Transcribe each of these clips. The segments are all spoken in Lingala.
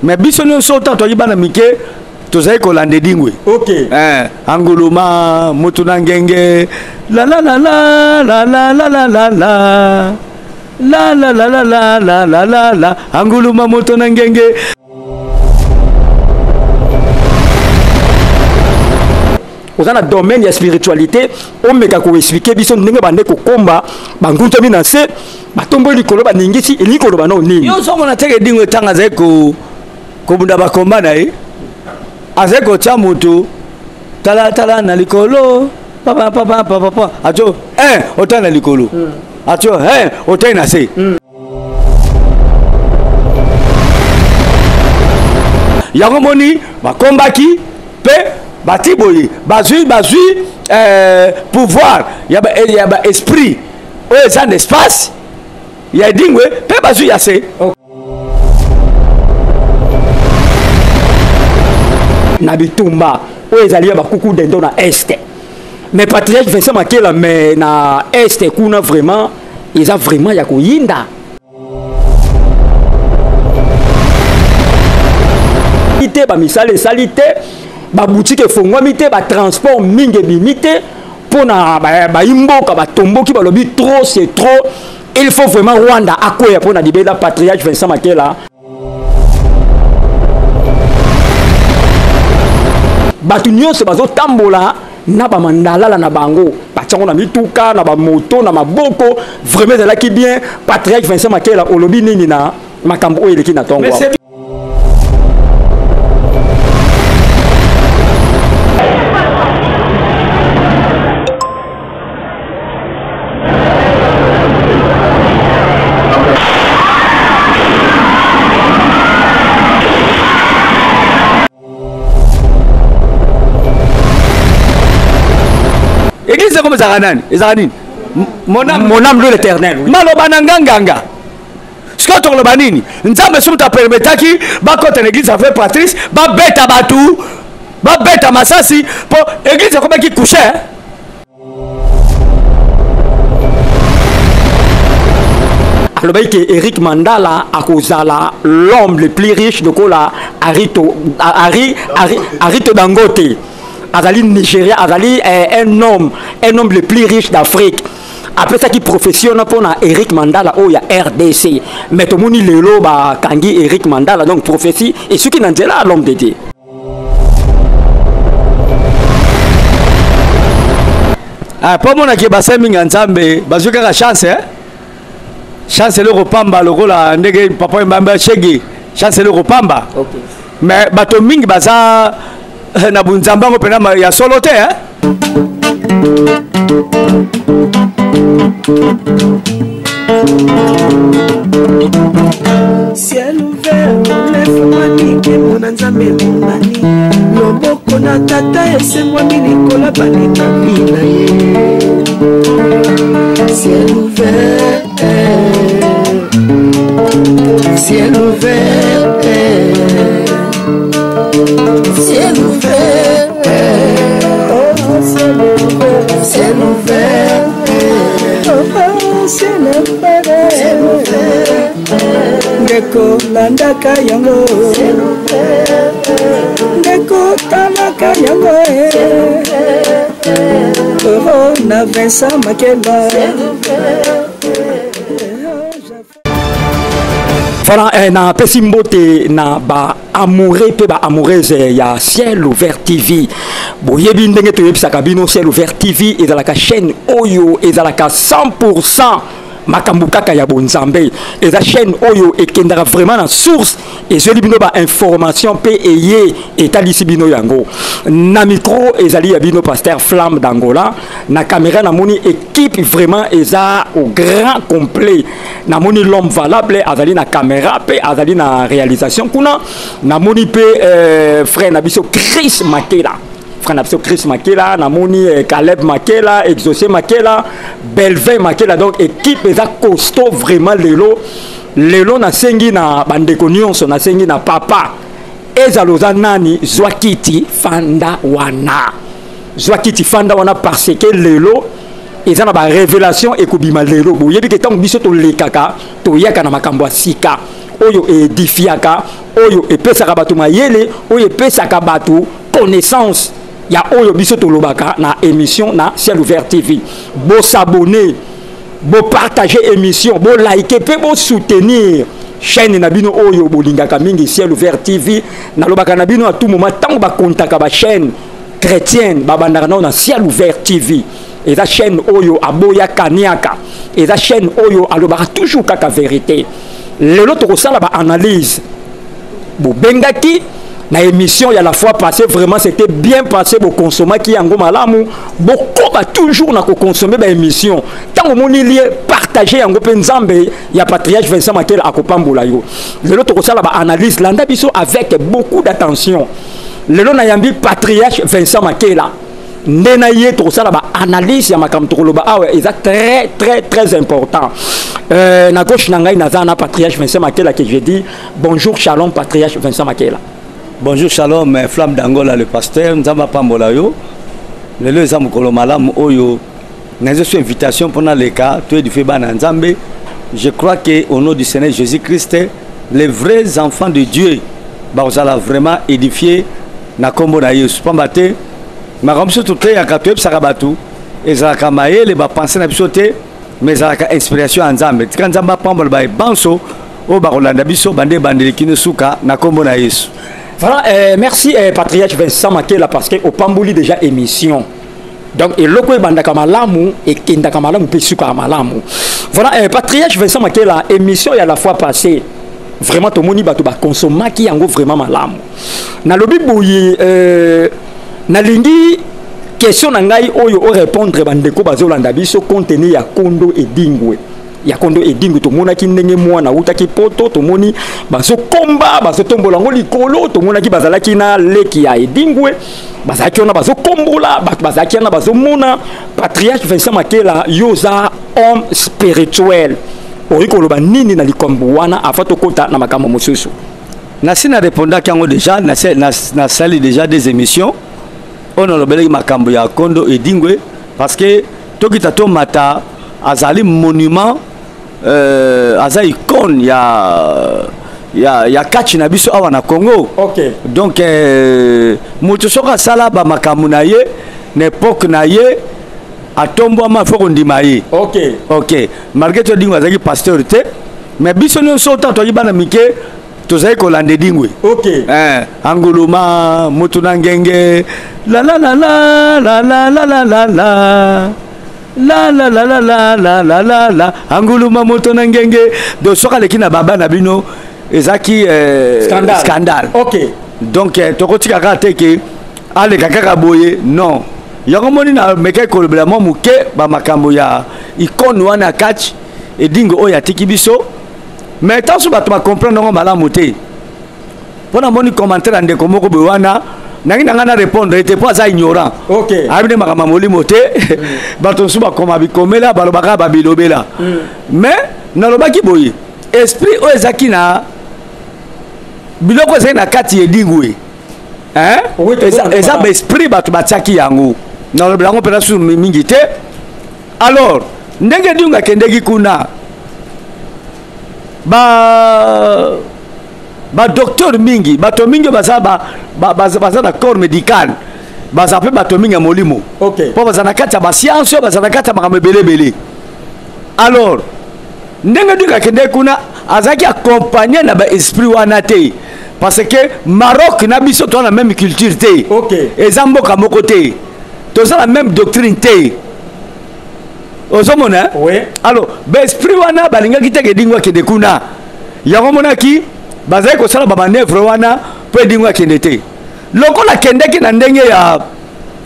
Mais biso nyonso ntango toyaki bana mike, tozali kolanda Edingwe. Ok. Anguluma mutu na ngenge, la la la la la la la la la la la la la la la la la la la, anguluma moto na ngenge. Oza na domaine ya spiritualité, omeka koexpliquer biso ndenge bande kokomba bangunzami na se, batomboli likolo, baningisi, elingi koloba nao nini? Yo ozomona teke Edingwe ntango azali kobunda bakomba na ye, azali kotia motu talatala na likolo, papa papa papa papa, atio otali na likolo, atio otali na se. Yango moni bakombaki mpe bati boye, bazwi pouvoir ya ba esprit oyo eza na espace ya Edingwe, mpe bazwi ya se. Na bitumba oyo ezali ya bakuku dendo na este, mais patriarche Vincent Makela, mais na este kuna vraiment eza vraiment ya koyinda te, bamisala esali te, baboutique efongwami te, batransport mingi ebimi te mpona bayimboka batomboki, balobi trop c'est trop, il faut vraiment Rwanda akwea mpona libela. Patriarche Vincent Makela, bato nyonso bazotambola na bamandalala na bango, batiango na mituka, na bamoto, na maboko, vraiment ezalaki bien. Patriarche Vincent Makela, olobi nini na makambo oyo eleki na ntongo? Église comme ezalaka nani, ezalaka nini? Mon âme, mon âme loue l'Éternel, oui. Maloba na nga nganga. Sikoyo tokoloba nini? Nzambe soki moto apermetaki bakota na église avec Patrice, babeta bato, babeta masasi mpo église ekomaki couche. Alobaki ke Eric Mandala akozala l'homme le plus riche lokola Arito Dangote. Azali Nigeria, azali un homme le plus riche d'Afrique. Apesaki prophétie wana mpona Eric Mandala oyo ya RDC, mais tomoni lelo bakangi Eric Mandala, donc prophétie esuki na nzela, l'homme de Dieu. Ah, mpo omonaki basali mingi ya Nzambe bazwi kaka chance, eh? Chance eloko pamba, lokola ndenge papa Mbamba shege, chance eloko pamba. Mais bato mingi baza na bunzambe yango mpena ya solo te, eh? Ciel ouvert efungwami, nkembo na Nzambe emonani, loboko na Tata esengwami likolo balingami na ye. Ciel ouvert, ciel ouvert, ciel ouvert, oh, ciel ouvert, ciel ouvert, oh, ciel ouvert, ciel ouvert. Ndeko, landaka yango, ndeko, talaka yango, oh, na Vincent Makela. Voilà, napesi mbote na baamoureux mpe baamoureuse ya Ciel Ouvert TV. Boyebi ndenge toyebisaka bino, Ciel Ouvert TV ezalaka chaîne oyo ezalaka 100 makambo kaka ya bonzambe. Eza chaîne oyo ekendaka vraiment na source, ezweli bino bainformation mpe eye etalisi bino yango. Na micro ezali ya bino pasteur Flamme d'Angola, na caméra namoni équipe vraiment eza au grand complet. Namoni l'homme valable azali na caméra mpe azali na réalisation kuna. Namoni mpe frère na biso Chris Makela, frère na biso Chris Makela, namoni Caleb Makela, Exaucé Makela, Belvin Makela, donc équipe eza costaud vraiment. Lelo, lelo nasengi na bandeko nyonso, nasengi na papa, ezala oza nani, zwa kiti fanda wana, zwa kiti fanda wana, parce que lelo Eza na ba révélation ekobima lelo. Boyebi ke ntango biso tolekaka, toyaka na makambo ya sika oyo edifiaka, oyo epesaka bato mayele, oyo epesaka bato connaissance ya oyo biso tolobaka na émission na Ciel Ouvert TV. Bosabonner, bopartage émission, bolike mpe bosoutenir chaîne na bino oyo bolingaka mingi, Ciel Ouvert TV. Nalobaka na bino à tout moment, ntango bakontaka bachaîne chrétienne, babandaka nao na Ciel Ouvert TV. Eza chaîne oyo aboya kaniaka, eza chaîne oyo alobaka toujours kaka vérité. Lelo tokosala baanalyse. Bobengaki na émission ya la fois passée, vraiment c'était bien passé, bokonsomaki yango malamu. Bokoba toujours na kokonsome baémission. Ntango omoni lien, partage yango mpe Nzambe ya patriarche Vincent Makela akopambola yo. Lelo tokosala baanalyse, landa biso avec beaucoup d'attention. Lelo nayambi patriarche Vincent Makela nde na ye tokosala baanalyse ya makambo tokoloba awa, eza très très très important. Na gauche na ngai naza na patriarche Vincent Makela, que je dis bonjour, shalom patriarche Vincent Makela. Bonjour, shalom, Flamme d'Angola, le pasteur. Nzambe apambola yo. Lelo eza mokolo malamu oyo nazwi invitation mpona leka toédifie bana Nzambe. Je crois que au nom du Seigneur Jésus Christ, les vrais enfants de Dieu bakozala vraiment édifiés na nkombo na Yesu, pamba te makambo biso toteyaka, toyebisaka bato, ezalaka mayele bapense na biso te, mais ezalaka inspiration ya Nzambe. Tika Nzambe apambola baebanso oyo bakolanda biso bande ebandeli kino suka na nkombo na Yesu. Voilà, merci patriarche Vincent Makela, parce que opamboli déjà émission. Donc eloko ebandaka malamu, ekendaka malamu mpe esukaka malamu. Voilà, patriarche Vincent Makela, émission ya la fois passée, vraiment tomoni bato bakonsomaki yango vraiment malamu. Nalobi boye, nalingi question na ngai oyo orépondre bandeko bazolanda biso, contenu ya Kondo Edingwe. Ya Kondo Edingwe, tomonaki ndenge mwana awutaki Poto, tomoni bazokomba, bazotombola yango likolo. Tomonaki bazalaki na leki ya Edingwe, bazalaki wana bazokombola, bato bazalaki wana bazomona. Patriarche Vincent Makela, yo oza homme spirituel, okoki koloba nini na likambo wana avant tokɔta na makambo mosusu? Nasi na répondaki yango déjà, nasali déjà des émissions oyo nalobelaki makambo ya Kondo Edingwe, parce que tokita tomata, azali monument, aza icône ya catch na biso awa na Congo. Donc moto soki asala bamakambo na ye na époque na ye, atombwama, faut kondima ye. Ok, malgré to Edingwe azalaki pasteur te, mais biso nyonso ntango toyaki bana mike, tozali kolanda Edingwe. Eh, anguluma mutu na ngenge, la la la la la la la la la la la la la la la la la la la, anguluma moto na ngenge. Donc soki aleki na baba na bino, ezalaki scandale. Scandale. Donc tokotika kaka te ke aleka kaka boye, non. Yango moni na mekaki kolobela mwa moke bamakambo ya icône wana ya catch Edingwe oyo atiki biso. Mais ntango so bato bacomprendre yango malamu te, mpo namoni commentaire ya ndeko moko boye wana, nangi na ngai na répondre te mpo aza ignorant. Ayebi nde makambo ya molimo te. Bato mosusu bakoma bikomela, balobaka babilobela. Mais nalobaki boye, esprit oyo ezalaki na biloko ezalaki na kati ya Edingwe, hein? Oui, eza baesprit bato batiaki yango. Nalobela yango mpena susu mingi te. Alors ndenge Edingwe akendeki kuna, ba badocteur mingi, bato mingi oyo baza baza na corps médical, baza mpe bato mingi ya molimo, mpo baza na kati ya bascience oyo, baza na kati ya makambo ebele ebele. Alors ndenge Edingwe akendeki kuna, azalaki accompagné na baesprit wana te, parce que Maroc na biso toza na même culture te. Eza mboka moko te, toza na même doctrine te, ozomona? Oui. Alors baesprit wana balingaki te ke Edingwe akende kuna. Yango monaki bazali kosala bamanœuvre wana mpo Edingwe akende te. Lokola akendeki na ndenge ya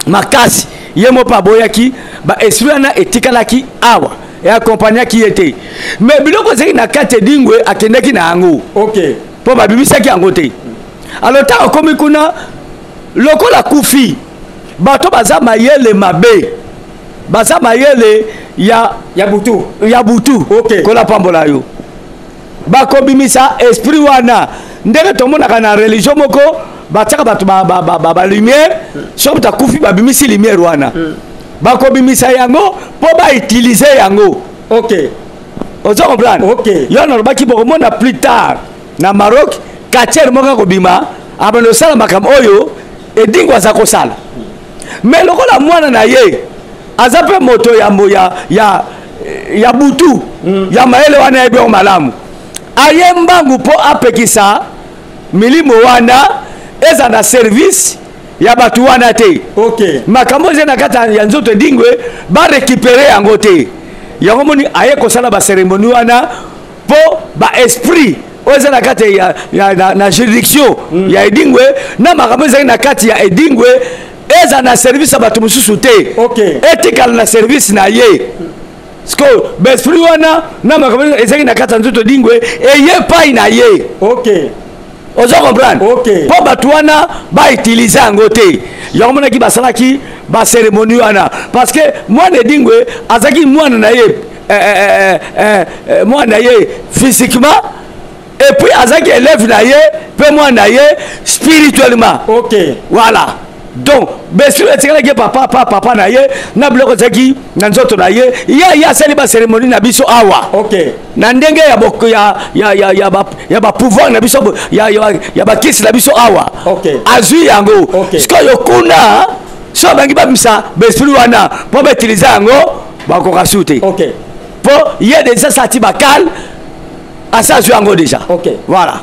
makasi, ye mo mpe aboyaki, baesprit wana etikalaki awa, eakompagnaki ye te. Mais biloko ezalaki na kati, Edingwe akendeki na yango, mpo babimisaki yango te. Alors ntango akomi kuna, lokola akufi, bato baza mayele mabe, baza mayele ya ya butu. Ya butu. Kola pambola yo, bakobimisa esprit wana. Ndenge tomonaka na religion moko, batiaka bato balumière, soki moto akufi, babimisi lumière wana. Bakobimisa yango mpo bautilize yango. Ok. Ozo comprendre? Ok. Yo nalobaki bokomona plus tard na Maroc quartier moko akobima, abanda kosala makambo oyo Edingwe aza kosala. Mais lokola mwana na ye aza mpe moto ya, ya, ya, ya butu ya mayele wana ayebi yango malamu, aye mbangu mpo apekisa milimo wana eza na service ya bato wana te. Ok. Makambo eza na kati ya nzoto Edingwe barécupere yango te. Yango moni aye kosala bacérémonie wana mpo baesprit oyo eza na kati ya na juridiction ya Edingwe na makambo ezali na kati ya Edingwe eza na service ya bato mosusu te. Etikala na service na ye. Sikoyo baesprit wana na makambo ezalaki na kati ya nzoto Edingwe eye epai na ye. Ozo comprendre? Ok. Mpo bato wana bautilize yango te. Yango monaki basalaki bacérémonie wana parce que mwana Edingwe azalaki mwana na ye, mwana na ye physiquement, et puis azalaki élève na ye mpe mwana na ye spirituellement. Voilà, donc besuri etikalaki papa pa papa na ye na biloko ezalaki na nzoto na ye. Ye asali bacérémonie na biso awa na ndenge ya bok- ya ya ya ya ba ya bapouvoir na biso, ya bakisi na biso awa. Azwi yango. Sikoyo kuna so bangi babimisa baesprit wana mpo bautilize yango, bakoka su te mpo ye déjà sati bakale asi azwi yango déjà. Voilà.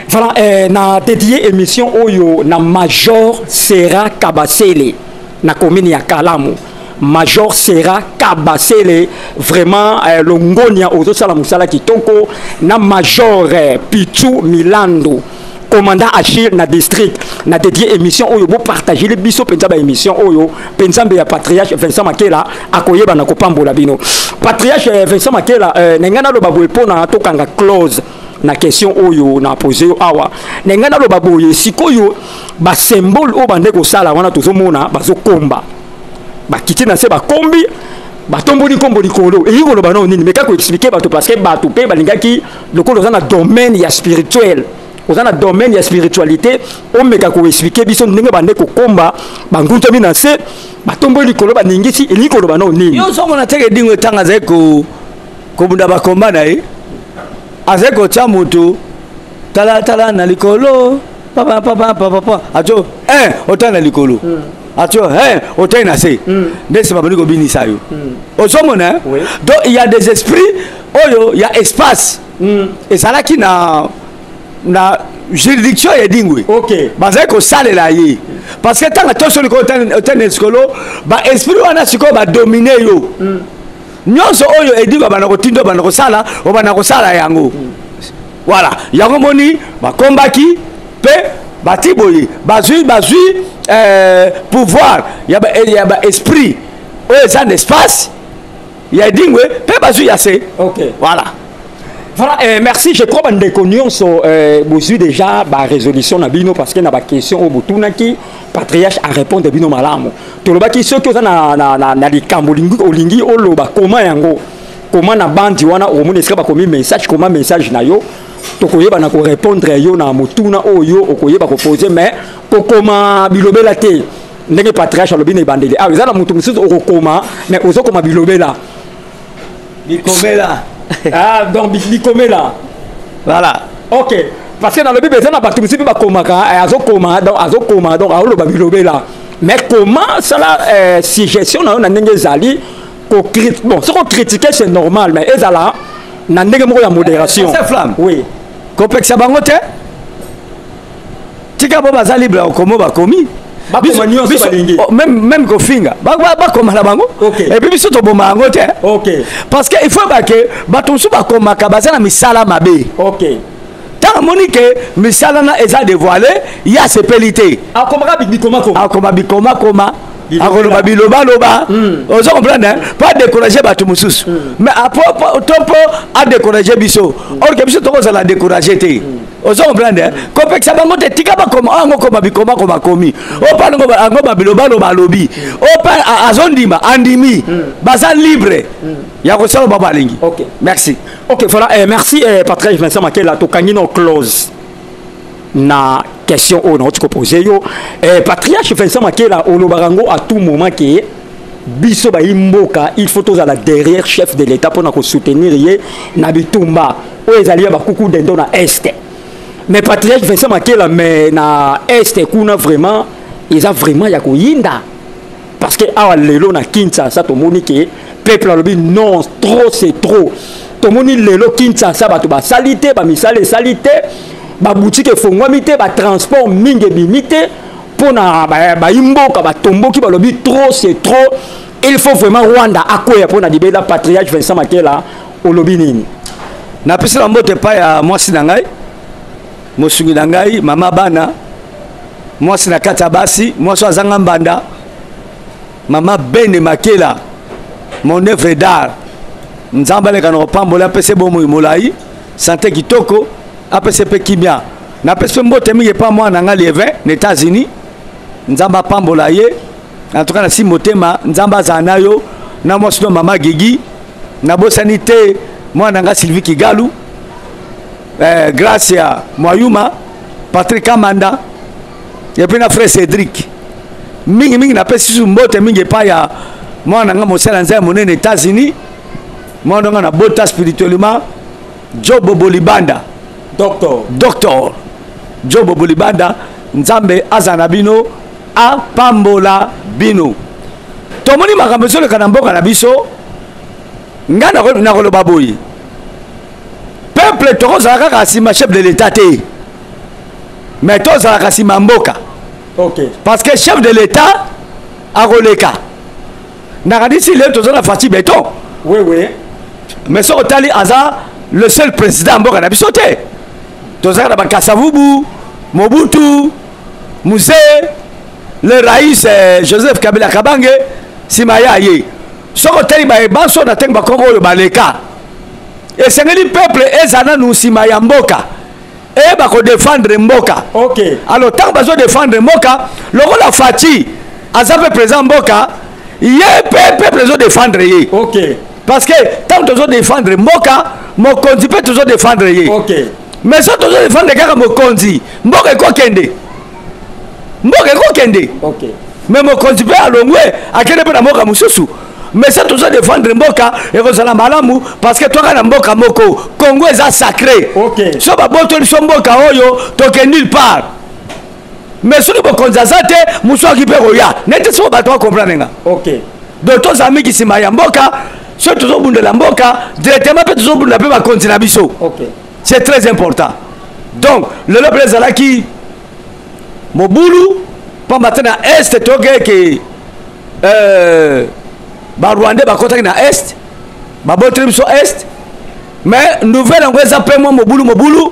Voilà, na dédié émission oyo na Major Sera Kabasele na commune ya Kalamu. Major Sera Kabasele, vraiment longonia, ozosala mosala kitoko. Na Major Pichu Milando, commandant Achille na district, na dédié émission oyo. Bo partager le biso penza ba émission oyo penza mbe ya patriarche Vincent Makela akoyeba na kopambola bino. Patriarche Vincent Makela, na ngai naloba boye mpona tokanga close na question oyo na pose yo awa. Na ngai naloba boye, sikoyo basymbole oyo bande kosala wana, tozomona bazokomba, bakiti na se, bakombi, batomboli nkombo likolo, elingi koloba nao nini? Meka koexpliquer bato, parce que bato mpe balingaki lokola oza na domaine ya spirituel, oza na domaine ya spiritualité, omeka koexpliquer biso ndenge bande kokomba, bangunzami na se, batomboli likolo, baningisi, elingi koloba nao nini? Yo ozomona teke Edingwe ntango azali kobunda bakomba na ye, azali kotia motu talatala na likolo, papa papa papa papa, atio 1 otali na likolo, atio 1 otali na se, nde nsima bandi kobinisa yo. Ozomona, hein? Oui. Donc il y a des esprits oyo ya espace ezalaki na juridiction ya Edingwe. Bazali kosalela ye parce que ntango toso likolo, otali na likolo, baesprit wana sikoyo badomine yo. Nyonso oyo Edingwe abanda kotinda, obanda kosala, obanda kosala yango. Voilà, yango moni bakombaki mpe bati boye, bazwi pouvoir ya baesprit oyo eza na espace ya Edingwe mpe bazwi ya se. Voilà. Voilà, merci. Je crois bandeko nyonso bozwi déjà ba résolution na bino, parce que na ba question oyo botunaki, patriarche a répondre bino malamu. Tolobaki soki oza na likambo olingi oloba, koma yango, koma na bandi wana, okomona esika bakomi message, koma message na yo, tokoyeba na korépondre yo na motuna oyo okoyeba kopose. Mais kokoma bilobela te, ndenge patriarche alobi na ebandeli awa, eza na moto mosusu okokoma mais ozokoma bilobela. Bikomela. Ah, donc bikomela. Voilà. Ok, parce que nalobi eza na bato mosusu mpe bakomaka, azokoma, donc azokoma, donc aoloba bilobela. Mais comment sala suggestion na yo na ndenge ezali bon, soki ocritique, c'est normal, mais ezala na ndenge moko ya modération. C'est flamme. Oui. Kopekisa bango te, tika bo baza libre ya kokoma, bakomi. Bakoma nyonso balingi. Oh, même kofinga, bakoma na bango. Et puis biso toboma yango te. Parce que il faut bake bato mosusu bakomaka baza na misala mabe. Ntango amoni ke misala na eza dévoilé, ye asepeli te. Akomaka bikomakoma. Akoma bikomakoma. Bilobela. Akoloba bilobaloba. Ozo comprendre, hein? Mpo adécourage bato mosusu, mais to mpo adécourage biso, or ke biso tokozala décourage te. Ozo comprendre, hein? Kopekisa bango te, tika bakoma oyo yango koma bikomakoma, komi oyo mpa yango babilobaloba, alobi oyo mpa azondima, andimi, baza libre ya kosala bao balingi. Merci. Ok, voilà, merci Patrick Vincent Makela. Tokangi no close na question oyo nauti kopose yo. Patriarche Vincent Makela, olobaka yango à tout moment ke Biso bayi mboka, il faut tozala derrière chef de l'État mpona kosoutenir ye na bitumba oyo ezali ya bakuku dendo na Est. Mais patriarche Vincent Makela, mais na Est kuna vraiment eza vraiment ya koyinda, parce que awa lelo na Kinshasa tomoni ke peuple alobi non, trop c'est trop. Tomoni lelo Kinshasa bato basali te, bamisala esali te, baboutique efongwami te, batransport mingi ebimi te mpona bayi mboka batomboki, balobi trop c'est trop, il faut vraiment Rwanda akwea mpona libela. Patriarche Vincent Makela, olobi nini? Napesi na mbote epai ya mwasi na ngai, mosungi na ngai, mama bana, mwasi na kati ya basi, mwasi oyo azanga mbanda, mama Bene Makela, mon œuvre d'art. Nzambe aleka na kopambola, apesi bomoi molai, santé kitoko, apesi mpe kimia. Napesi mpe mbote mingi epa mwana na ngai Lievin na États-Unis. Nzambe apambola ye. En tout cas nasi motema, Nzambe azala na yo na mwasi no mama Gigi. Nabosani te mwana na ngai Sylvie Kigalu, Gracia Mwayuma, Patrick Kamanda et puis na frère Cédric. Mingi mingi napesi susu mbote mingi epai ya mwana na ngai mosala Nzambe monene États-Unis, mwana na ngai nabota spirituellement, Joe Bolibanda. Docteur. Docteur Joe Bolibanda, Nzambe aza na bino, apambola bino. Tomoni makambo ezoleka na mboka na biso. Ngai nakoloba boye, peuple tokozala kaka nsima chef de l'État te, mais tozalaka nsima mboka. Parce que chef de l'État akoleka. Nakanisi lelo toza na Fatshi Béton. Oui, oui. Mais soki otali, aza le seul président ya mboka na biso te. Tozalaka na Bakasavubu, Mobutu, Mzee, le raïs Joseph Kabila Kabange, nsima ya ye. Soki otali bayebanso na ntango bakongo oyo baleka, esengeli peuple eza nanu nsima ya mboka, eyeba kodefendre mboka. Alors ntango bazodefendre mboka, lokola Fatshi aza mpe président mboka, ye mpe peuple ezodefendre ye. Parce que ntango tozodefendre mboka, mokonzi mpe tozodefendre ye. Mais so tozodefendre kaka mokonzi, mboka ekokende, mboka ekokende. Mais mokonzi mpe alongwe, akende mpe na mboka mosusu. Mais so tozodefendre mboka, ekozala malamu, parce que toka na mboka moko, Congo eza sacré. So babotoli biso mboka oyo, toke nulle part. Mais soki mokonzi aza te, mosu aki mpe koya neti soko bato bacomprendre nga. Donc tozala mingi nsima ya mboka. Soki tozobundela mboka directement, mpe tozobundela mpe bakonzi na biso. C'est très important. Donc lelo mpe ezalaki mobulu, pamba te na Est tokeke Barwandais bakɔtaki na Est, baboteli biso Est. Mais nouvelle yango eza mpe mwa mobulu mobulu.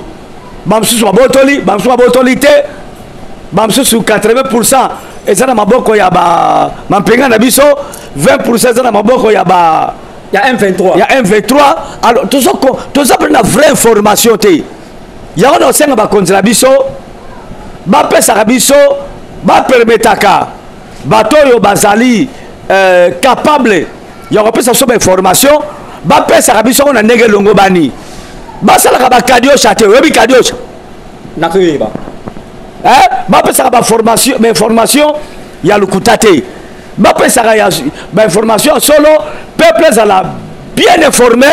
Bamosusu babotoli, bamosusu babotoli te, bamosusu 80% eza na maboko ya ba mampenga na biso, 20% eza na maboko ya ba ya M23. Ya M23. Alors toza mpe na vraie information te. Yango na osenga bakonzi na biso bapesaka biso, bapermetaka bato oyo bazali capable ya kopesa biso bainformation, bapesaka biso yango na ndenge elongo bani. Basalaka bakadiosha te. Oyebi kadiosha? Nakoyeba. Eh? Bapesaka baformation, bainformation ya lokuta te, bapesaka ya bainformation ya solo. Peuple ezala bien informé,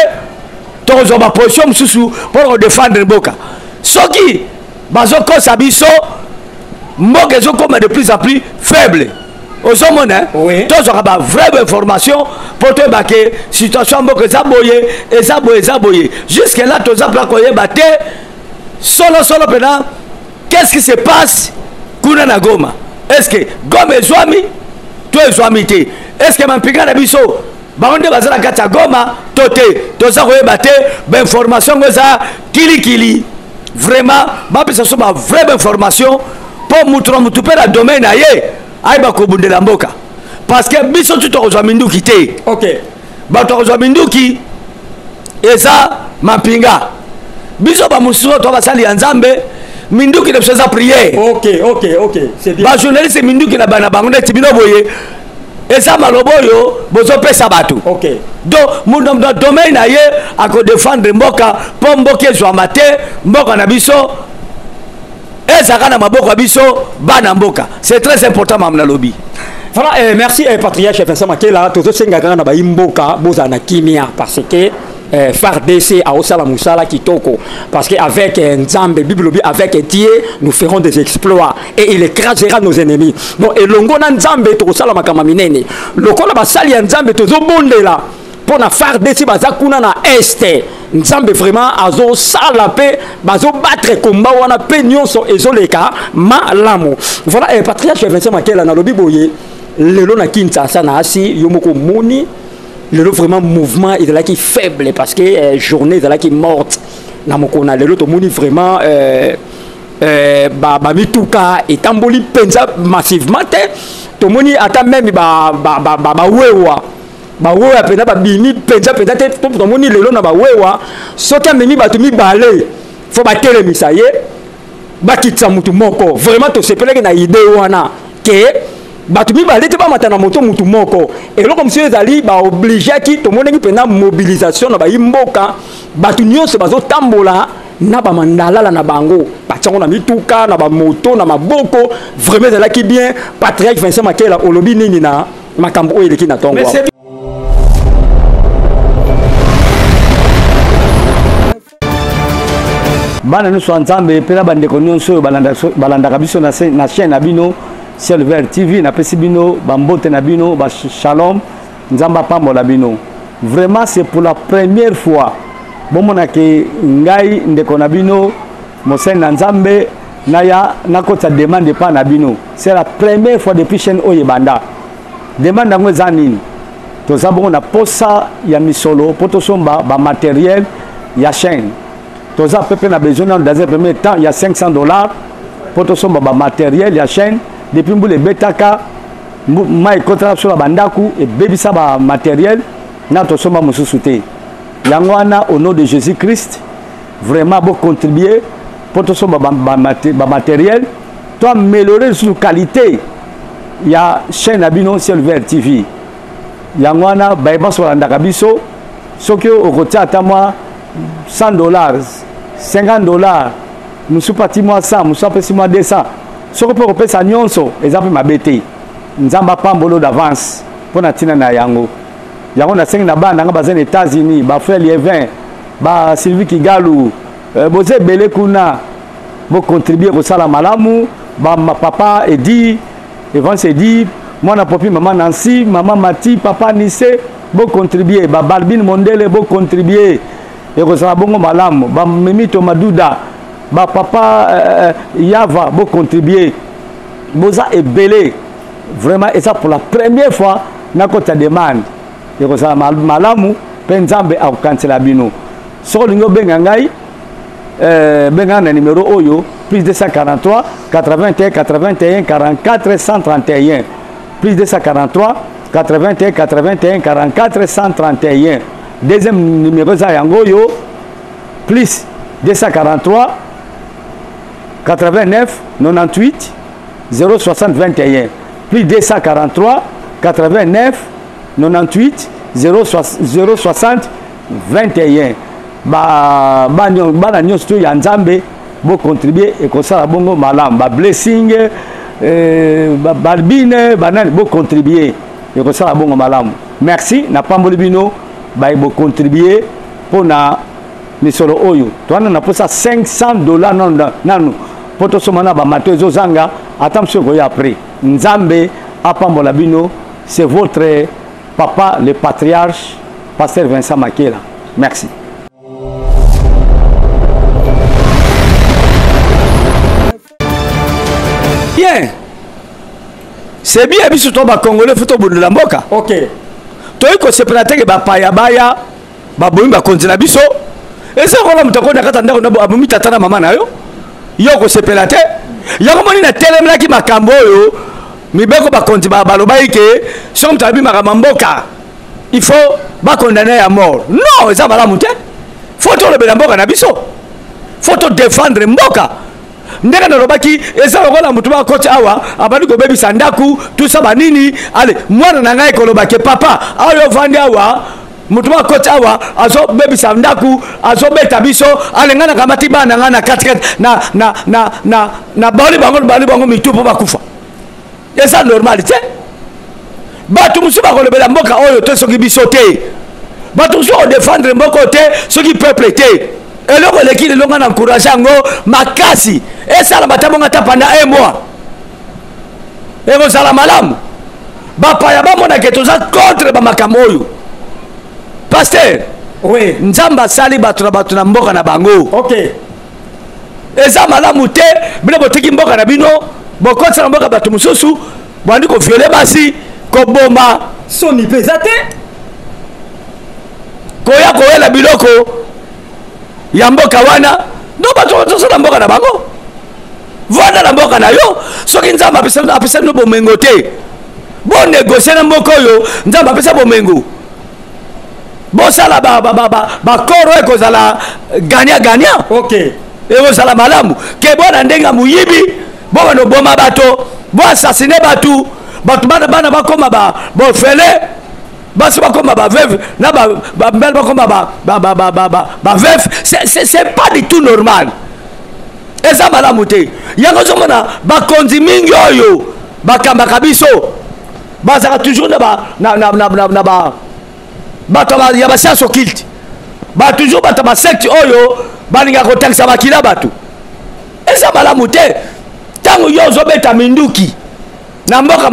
tokozwa baposition mosusu mpona kodefendre mboka. Soki bazokosa biso, mboka ezokoma de plus en plus faible. Ozomona? Oui. Tozwaka bavrai information mpo toyeba ke situation ya mboka eza boye, eza boye, eza boye. Jusque là toza mpena koyeba te solo solo mpena qu'est-ce qui se passe kuna na Goma. Est ce que Goma ezwami to ezwami te? Est ce que mampinga na biso bango nde baza na kati ya Goma to te? Toza koyeba te. Bainformation yango eza kilikili. Vraiment bapesa biso bavrai bainformation mpo mutu na mutu mpe na domaine na ye ayeba kobundela mboka, parce que biso tu tokozwa minduki te. Bato bakozwa minduki eza mampinga. Biso bamosusu to basali ya Nzambe, minduki na biso eza prière. Ok, c'est bien. Bajournaliste, minduki na bana bango neti bino boye eza maloba oyo bozopesa bato. Donc moto na domaine na ye akodefendre mboka mpo mboka ezwama te. Mboka na biso ezalaka na maboko ya biso bana mboka. C'est très important, mama nalobi. Voilà, merci Patriarche Vincent Makela, tozosenga kaka na bayi mboka bozala na kimia parce que FARDC aosala mosala kitoko parce que avec Nzambe, Bible lobi, avec Dieu nous ferons des exploits et il écrasera nos ennemis. Donc elongo na Nzambe tokosala makambo minene. Lokola basali ya Nzambe tozobondela mpo na FARDC baza kuna na Est, Nzambe vraiment azosala mpe bazobattre combat wana mpe nyonso ezoleka malamu. Voilà, Patriarche Vincent Makela, nalobi boye, lelo na Kinshasa na asi yo moko omoni lelo vraiment mouvement ezalaki faible parce que journée ezalaki morte. Na mokolo na lelo tomoni vraiment bamituka etamboli mpenza massivement te. Tomoni ata même bawewa bawewa mpenza babimi mpenza mpenza te. Tomoni lelo na bawewa, soki amemi bato mibale, fo batelemisa ye, bakitisa mutu moko. Vraiment tosepelaki na idée wana ke bato mibale te bamata na moto mutu moko. Eloko mosusu ezali baobligeaki, tomonaki mpenza mobilisation na bayi mboka, bato nyonso bazotambola na bamandalala na bango, batiango na mituka, na bamoto, na maboko. Vraiment ezalaki bien. Patriarche Vincent Makela, olobi nini na makambo oyo eleki na ntongo? Bana nyonso ya Nzambe mpe na bandeko nyonso oyo balandaka biso na chaîne na bino Ciel Vert TV, napesi bino bambote na bino, ba shalom, Nzambe apambola bino. Vraiment, c'est pour la première fois bomonake ngai ndeko na bino mosali na Nzambe naya nakotisa demande epai na bino. C'est la première fois depuis chaîne oyo ebanda. Demande yango eza nini? Toza bongo na posa ya misolo mpo tosomba bamatériel ya chaîne. Toza pe na besoin nano dans un premier temps ya 500 $ mpo tosomba bamatériel ya chaîne. Depuis mbula ebetaka, mai ekotaka biso na bandako, ebebisa bamatériel na tosomba mosusu te. Yango wana, au nom de Jésus Christ, vraiment bocontribue mpo tosomba bamatériel, to améliorer lisusu qualité ya chaîne na bino Ciel Vert TV. Yango wana, bayebanso balandaka biso, soki okotia ata mwa 100 $, 50 $, mosusu pati mwa 100, mosusu apesi mwa 200, soki mpe kopesa nyonso eza mpe mabe te. Nzambe apambolo d'avance mpo na ntina na yango. Yango nasengi na bana nanga baza na États-Unis, bafrère Lievin, ba Sylvie Kigalu, boza ebele kuna, bocontribue kosala malamu. Bapapa Edi Evance, Edi mwana Popi, mama Nancy, mama Mati, papa Nise, bocontribue. Babalbine Mondele, bocontribue, ekozala bongo malamu. Bamemito Maduda, bapapa Yava, bocontribue, boza ebele. Vraiment, eza pour la première fois nakota demande. Ekozala malamu mpe Nzambe akokanisela bino. Soki olingi obenga ngai, benga na numéro oyo: plus 243 81 81 44 131, plus 243 81 81 44 131. Deuxième numéro eza yango oyo: plus 243 89 98 060 21, plus 243 89 98 060 21. Bana nyonso to ya Nzambe, bocontribue, ekosala bongo malamu. Bablessing, balbine, banani, bocontribue, ekosala bongo malamu. Merci, napamboli bino baye bocontribue mpona misolo oyo. Towana na posa 500 $ nanu nanu mpo tosomba na bamato ezozanga, ata mosusu ekoya après. Nzambe apambola bino. C'est votre papa le patriarche, pasteur Vincent Makela. Merci. Bien, c'est bien. Biso to bacongolais, fo tobundela mboka. Toyi kosepela teke bapaya baya babomi bakonzi na biso. Eza kola moto akoni na kati ya ndako na abomi tata na mama na yo, yo kosepela te. Yango moni natelemelaki makambo oyo mibeko bakonzi balobaki ke soki moto ayebi makambo ya mboka, il faut bacondamner ya mort. Non, eza malamu te. Fo tolobela mboka na biso, fo todéfendre mboka. Ndenge nalobaki, eza lokola motu bakoti awa, abandi kobebisa ndako tusa banini. Ale mwana na ngai koloba ke papa, awa yo ovandi awa, motu bakoti awa azobebisa ndako, azobeta biso. Ale ngai nakamati bana na ngai na katikati na baoli bango, bali bango mitu mpo bakufa. Eza normal te. Bato mosusu bakolobela mboka oyo te soki biso te. Bato mosusu bakodefendre mboka oyo te soki peuple te. Eloko eleki lelo ngai na encourage yango makasi, esalama ata bongo ata pendant un mois, ekozala malamu. Bapaya bamona ke toza contre bamakambo oyo. Pasteur, oui. Nzambe asali bato na bato na mboka na bango. Ok. Eza malamu te bino botiki mboka na bino, bokotisa na mboka bato mosusu, bandi koviole basi, koboma. Soni mpe eza te. Koya koyela biloko ya mboka wana, no bato tosala mboka na bango. Vanda na mboka na yo. Soki Nzambe apesa bino bomengo te, bonegosie na mboka oyo Nzambe apesa bomengo, bosala bakoro ekozala gagnant gagnant. Ok. Ekozala malamu ke bona ndenge ya moyibi, bobanda oboma bato, boassassine bato, bato bana bana bakoma ba bofele, basi bakoma ba veuve na ba mbele bakoma ba veuve. C'est pas du tout normal. Eza malamu te. Yango ozomona bakonzi mingi oyo bakambaka biso bazalaka toujours na ba, na, na, na, na, na ba bato ya ba science occulte, ba toujours bato ya ba secte oyo balingaka kotangisa makila bato. Eza malamu te. Ntango yo ozobeta minduki na mboka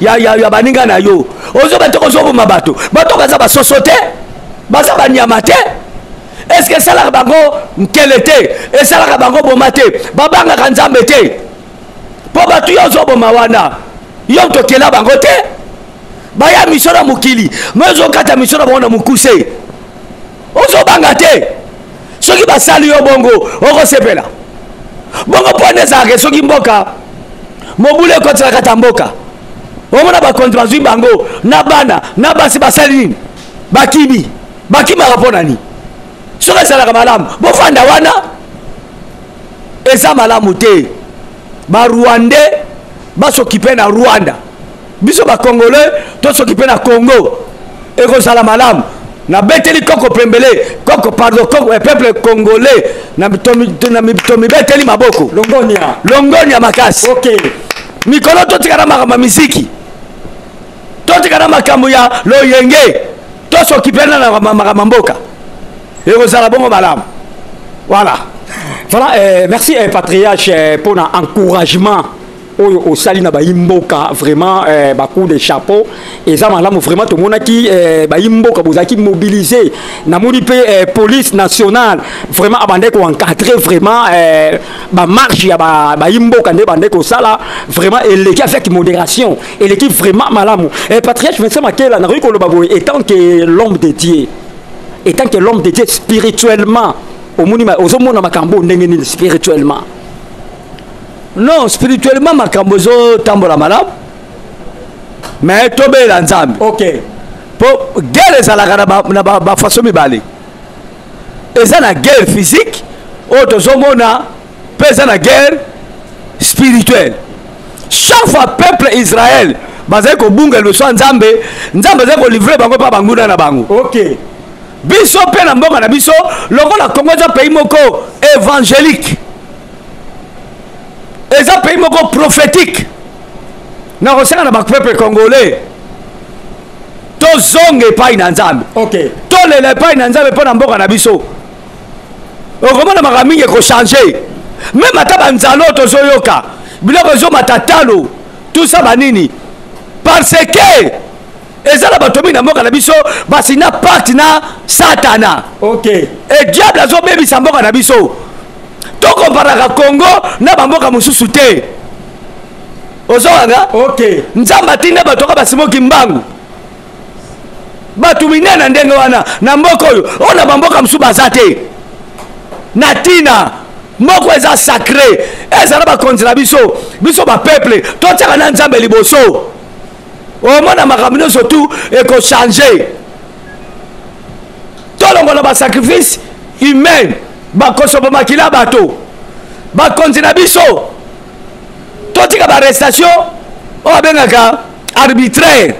ya baninga na yo, ozobeta kozoboma bato, bato baza basoso te, baza banyama te. Est-ce que esalaka bango nkele te? Esalaka bango boma te? Babangaka Nzambe te? Mpo bato yo ozoboma wana, yo tokela bango te, baya miso na mokili, me ozokata miso na bango na mokuse, ozobanga te. Soki basali yo bongo, okosepela bongo? Mpo wana ezalaka soki mboka mobulu ekotela kati ya mboka, omona bakonzi bazwi bango na bana na basi, basali nini? Bakimi. Bakimaka mpo na nini? Soki ezalaka malamu bofanda wana, eza malamu te. Barwandais basokipe na Rwanda, biso bacongolais tosokipe na Congo, ekozala malamu. Nabeteli koko pembele, koko pardon, koko, eh, peuple congolais na tomibeteli maboko. Longonia. Longonia makasi. Ok. Mikolo totika na makambo ya miziki, totika na makambo ya loyenge, tosokipe na makambo ya mboka, ekozala bongo malamu. Voilà. Voilà, merci Patriarche pour l'encouragement oyo osali na bayi mboka, vraiment ba coup de chapeau. Eza malamu vraiment, tomonaki bayi mboka bozalaki mobilisé. Namoni pe police nationale vraiment abandaki ko encadrer vraiment ba marche ya bayi mboka nde bandaki kosala, vraiment eleki avec modération, eleki vraiment malamu. Patriarche Vincent Makela, nakoki koloba boye, étant que l'homme de Dieu, étant que l'homme de Dieu spirituellement, omoni ozomona makambo ndenge nini spirituellement? Non, spirituellement makambo ezotambola malamu, mais tobela Nzambe. Ok. Po guerre ezalaka na ba façon mibale. Eza na guerre physique oyo tozomona, mpe eza na guerre spirituelle. Chaque fois peuple Israël bazali kobunga liboso ya Nzambe, Nzambe azali kolivre bango mpa banguna na bango. Ok. Biso mpe na mboka na biso, lokola Congo eza pays moko évangélique, eza pays moko prophétique, na kosenga na ba peuple congolais tozonga epai na Nzambe. Ok. Tolela epai na Nzambe mpo na mboka na biso. Okomona makambo mingi ekochange, meme ata banzala oyo tozoyoka, biloko ezomata talo, tout ça banini, parce que eza na bato mingi na mboka na biso basina pacte na Satana. Ok. E diable azobebisa mboka na biso. Tokomparaka Congo na bamboka mosusu te. Ozokanga? Ok. Nzambe atinda bato kaka basimoki mbangu, bato minene na ndenge wana na mboka oyo, oyo na bamboka mosusu baza te. Na ntina moko eza sacré, ezala bakonzi na biso, biso bapeuple totiaka na Nzambe liboso, omona makambo nyonso tu ekochange. Tolongola basacrifice humaine, bakosopa makila bato, bakonzi na biso totika baarrestation oyo babengaka arbitraire,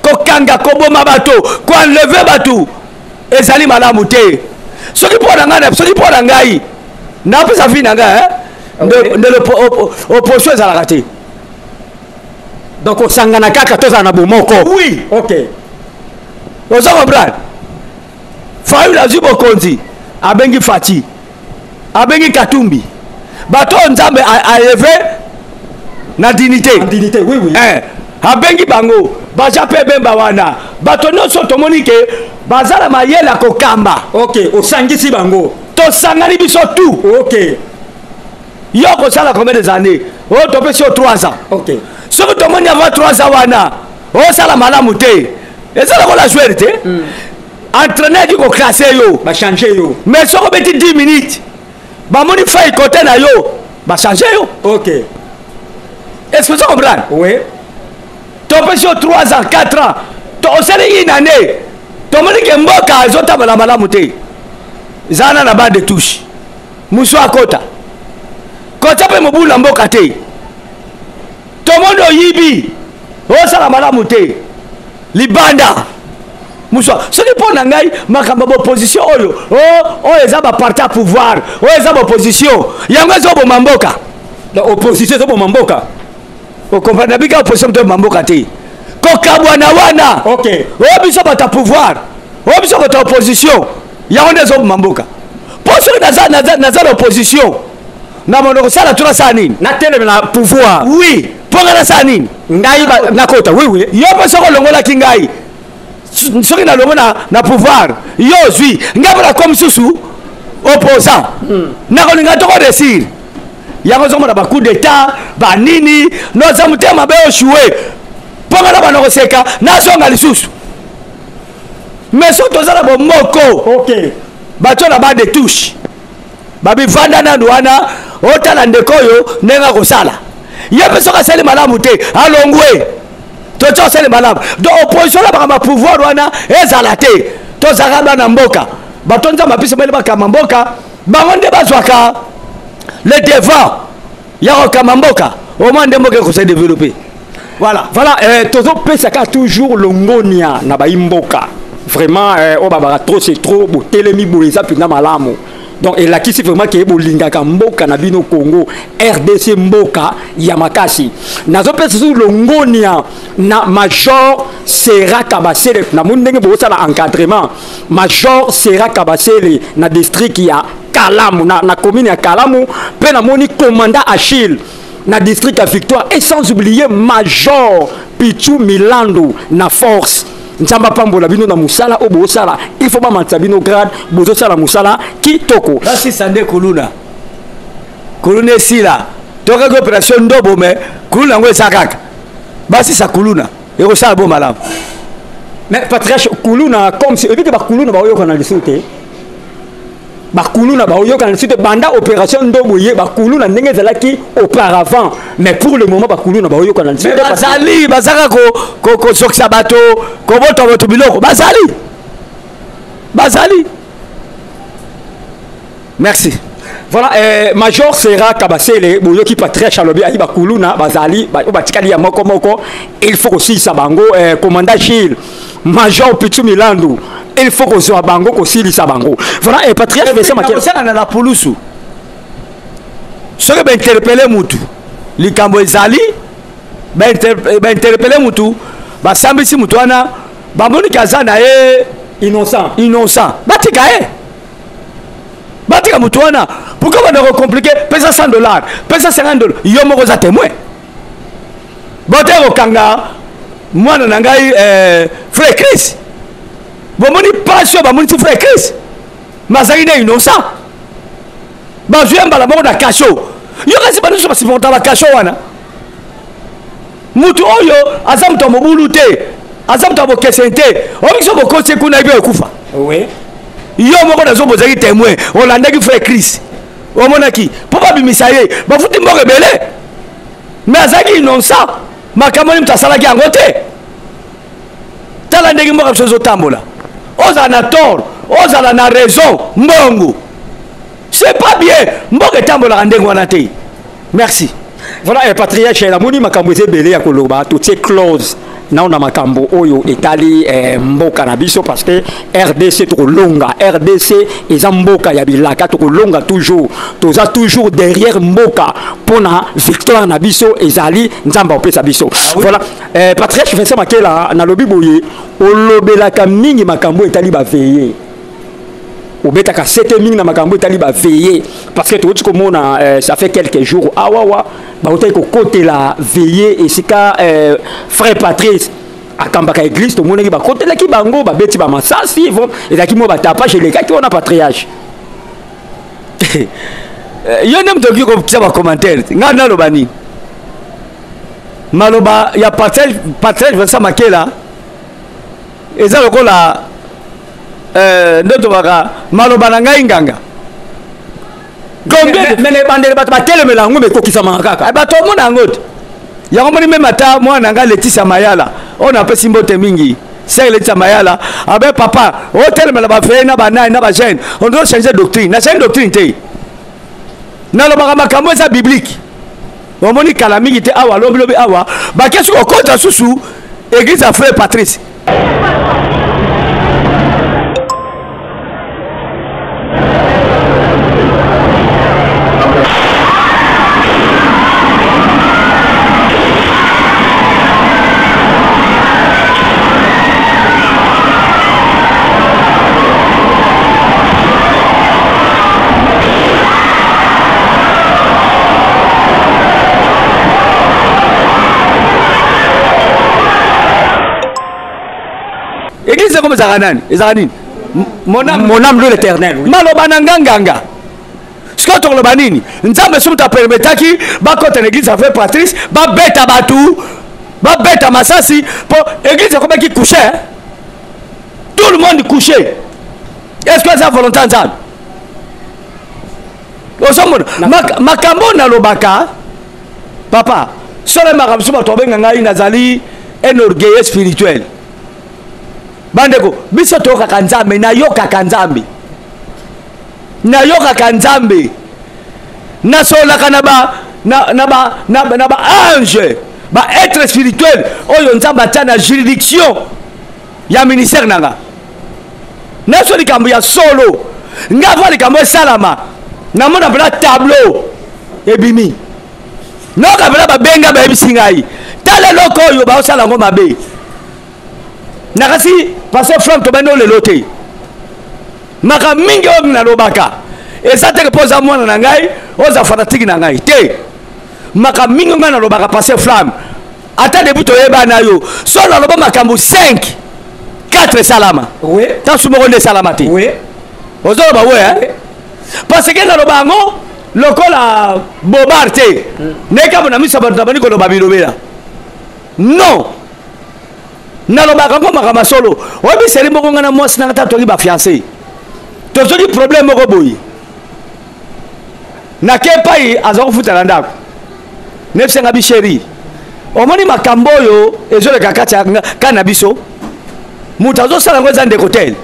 kokanga, koboma bato, koenleve bato, ezali malamu te. Soki mpo na ngai, soki mpo na ngai napesa vi na ngai, ndelo opposition ezalaka te. Donc osangana kaka, tozala na bomoko. Oui. Ok. Oza comprendre? Fayulu azwi bokonzi, abengi Fatshi, abengi Katumbi, bato oyo Nzambe aélevé na dignité. En dignité, oui. Eh, abengi bango, baza mpe bemba wana, bato nyonso tomoni ke baza na mayele ya kokamba. Ok, osangisi bango. Tosangani biso tout. Yo kosala combien des années? Oyo topesi yo 3 ans. Soki tomoni avant 3 ans wana osala malamu te, eza lokola joueur te, entraîneur eki koclasser yo. Bachanger yo. Mais soki obeti 10 minutes, bamoni faille côté na yo, bachanger yo. Est ce que ozo comprendre? Oui. Topesi yo 3 ans, 4 ans, to osali une année, tomoni ke mboka ezotambola malamu te, eza na banc de touche, mosu akota kota mpe mobulu na mboka te. Tomoni oyibi, osala malamu te, libanda mosu. Soki mpo na ngai, makambo ya baopposition oyo, oyo eza baparti ya pouvoir, oyo eza baopposition, yango ezoboma mboka. Donc opposition ezoboma mboka. Ocomprendre? Nabika opposition moto eboma mboka te, kokabwana wana. Oyo biso bato ya pouvoir, oyo biso bato ya opposition, yango nde ezoboma mboka. Mpo soki naza na opposition, na mondo kosala to nasala nini? Natelemela pouvoir. Oui, mpo nga nasala nini? Ngai nakota, oui. Yo mpe soki olongolaki ngai, soki nalongo na pouvoir, yo ozwi ngai mpo nakomi susu opposant, nakolinga tokoréussir yango. Ozomona bacoup d'état banini, noza motema mabe, oéchouer, mpo nga na bana koseka, nazonga lisusu. Mais soki toza na bomoko, bato na banc de touche, babivanda nanu wana, otala ndeko oyo ndenge akosala ye mpe, soki asali malamu te, alongwe, totia osali malamu. Donc opposition na makambo ya pouvoir wana ezala te. Tozalaka bana mboka, bato Nzambe apesi bale bakamba mboka, bango nde bazwaka le devant ya kokamba mboka, au moins nde mboka ekose développer. Voilà. Voilà, tozopesaka toujours longonia na bayi mboka vraiment, oyo babaka trop c'est trop. Botelemi boye, eza mpenza malamu. Donc elakisi vraiment ke bolingaka mboka na bino Congo RDC, mboka ya makasi. Nazopesa susu longonia na Major Sera Kabasele. Namoni ndenge bozosala encadrement. Major Sera Kabasele na district ya Kalamu, na commune ya Kalamu, mpe namoni commandant Achille na district ya Victoire, et sans oublier Major Pichu Milando na force. Nzambe apambola bino na mosala oyo bozosala. Il faut bamatisa bino grade, bozosala mosala kitoko. Basisa nde kuluna, kuluna esila. Tokaki opération Ndobo, mais kuluna yango eza kaka. Basisa kuluna, ekosala bo malamu. Mais patriarche, kuluna, comme si ebike bakuluna baoyokana lisusu te, bakuluna baoyokana lisusu te banda opération Ndobo ye. Bakuluna ndenge ezalaki auparavant, mais pour le moment bakuluna baoyokana lisusu te. Bazali, bazaka kozokisa bato, kobota bato biloko, bazali, bazali. Merci. Voilà, Major Sera Kabasele, boyoki patriarche alobi ayi bakuluna bazali oyo batikali ya moko moko, il faut kosilisa bango. Commandant Gilles, Major Pitu Milandu, il faut kozwa bango, kosilisa bango. Voilà, patriarche Vincent Makiel. Kosala na la pulusu, soki bainterpeller mutu, likambo ezali, bainterpeller mutu, basambisi mutu wana, bamoniki aza na ye innocent, innocent, batika ye, batika mutu wana. Pourquoi banda kocompliquer? Pesa 100 $, pesa 50 $, yo moko oza témoin. Bote kokanga mwana na ngai, frère Chris, bomoni pasi oyo bamonisi frère Chris, mazalaki nde innocent, bazwi ye mbala moko na cachot. Yo kasi bato nyonso basupporta bacachot wana. Mutu oyo aza moto ya mobulu te, aza moto ya bokeseni te, oyoki so bokosi kuna, yebi ekufa. Yo moko nazo bozalaki témoin, olandaki frère Chris, omonaki mpo babimisa ye, bafuti mbongo ebele, mais azalaki innocent. Makambo nini moto asalaki yango te? Tala ndenge mboka biso ezotambola. Ozala na tort, ozala na raison, mbongo, c'est pas bien. Mboka etambolaka ndenge wana te. Merci. Voilà, patriarche, namoni makambo eza ebele ya koloba. Totie close nao na makambo oyo etali mboka na biso, parce que RDC tokolonga. RDC eza mboka ya bilaka, tokolonga toujours, toza toujours derrière mboka mpona victoire na biso ezali Nzambe apesa biso. Ah, oui. Voilà. Eh, Patriarche Vincent Makela, nalobi boye, olobelaka mingi makambo etali ba veillées. Obetaka sete mingi na makambo etali ba veillées parce que tokoti komona eh, ça fait quelques jours awawa bautaki kokotela veillée esika eh, frère Patrice akambaka église, tomonaki bakotelaki bango babeti bamasasi, ezalaki mwa batapage elekaki wana patriarche. Yo nde moto okoki kotia bacommentaire, ngai naloba nini? Maloba ya Patrick Vincent Makela eza lokola nde tobaka maloba na ngai nganga. Combien mais ebandeli bato batelemela yango, mais ekokisamaka kaka. Bato omona yango te. Yango moni meme ata mwana na ngai Leticia Mayala oyo napesi mbote mingi, sœur Leticia Mayala abe papa otelemela bafeye na banani na bajeune, on doit changer doctrine. Na change doctrine te, nalobaka makambo eza biblique. Omoni kala mingi te awa lobi lobi awa bakesi kokota susu église ya frère Patrice. Église comme ezalaka nani? Ezalaka nini? Mon âme, mon âme loue l'Éternel. Oui. Maloba na nga nganga. Sikoyo tokoloba nini? Nzambe soki moto apermetaki bakota na église ya frère Patrice, babeta bato, babeta masasi, po église ekomaki couché, hein? Tout le monde couché. Est-ce que eza volonté ya Nzambe? Ozomona makambo nalobaka papa, solo makambo so bato babenga ngai nazali un orgueilleux spirituel. Bandeko, biso toyokaka Nzambe, nayokaka Nzambe, nayokaka Nzambe, nasololaka na ba na, na ba na, na ba ange, ba être spirituel oyo Nzambe atia na juridiction ya ministère na nga. Naso likambo ya solo, nga va likambo esalama, namona mpena tableau ebimi, noka mpena babenga bayebisi ngai tala eloko oyo baosala yango mabe. Nakasi pasteur Frank tobandi oyo lelo te, makambo mingi oyo nalobaka eza teke mpo oza mwana na ngai, oza fanatike na ngai te. Makambo mingi ngai nalobaka pasteur Flamme, ata depuis toyeba na yo, so naloba makambo 5 4 esalama, tansu moko nde esalama te. Ozoloba we, hein? Parce que naloba yango lokola bobar te, ndenge na miso ya bato nabandi koloba bilobela. Non, nalobaka yango makambo ya solo. Oyebi seri moko ngai na mwasi nanga ta toki bafiancé, tozoki problème moko boye, nake epai aza kofuta na ndako, nebisenga bi chéri, omoni makambo oyo ezoleka kati ya ka na biso, moto azosala yango eza ndeko tel.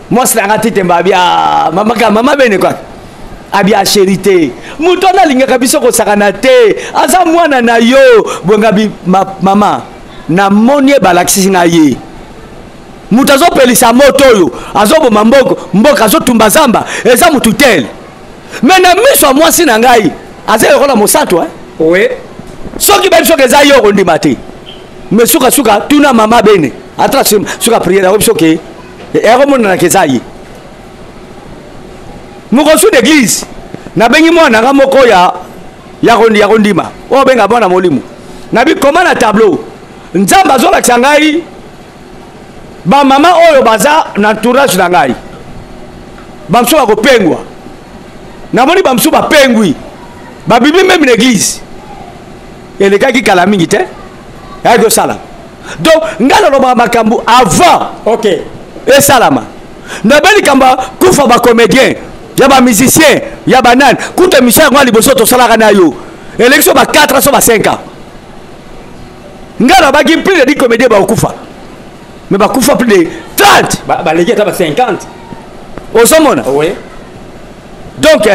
Mwasi nanga titemba abia mama, mama bene kaka abia chéri te, moto wana alingaka biso kosakana te, aza mwana na yo bonga bi ma, mama namoni ye balakisi na ye moto azopelisa moto oyo azoboma mboka azotumba zamba eza motu tel. Me na miso ya mwasi na ngai aza lokola mosantu, hein? Oui. Soki bayebi soki eza yo okondima te, me sukasuka tuna mama bene ata suka priere akoyebi soki ekomonanaka eza ye. Mokosu d'église nabengi mwana nga moko ya ya kondima oyo abenga mwana molimo, nabi koma na tableau Nzambe azolakisa ngai bamama oyo baza na entourage na ngai, bamosusu bakopengwa, namoni bamosusu bapengwi babimi meme na église elekaki kala mingi te ayaki kosala. Donc ngai nalobaka makambo avant esalama. Nabe likambo ya kufa bacomédien ya bamusicien ya banani, kuta émission yango ya liboso tosalaka na yo eleki so ba 4 so ba 5 ans, ngai nalobaki plus de 10 comédien bakokufa, mais bakufa plus de 30, baleki ata ba 50. Ozomona? Oui. Donc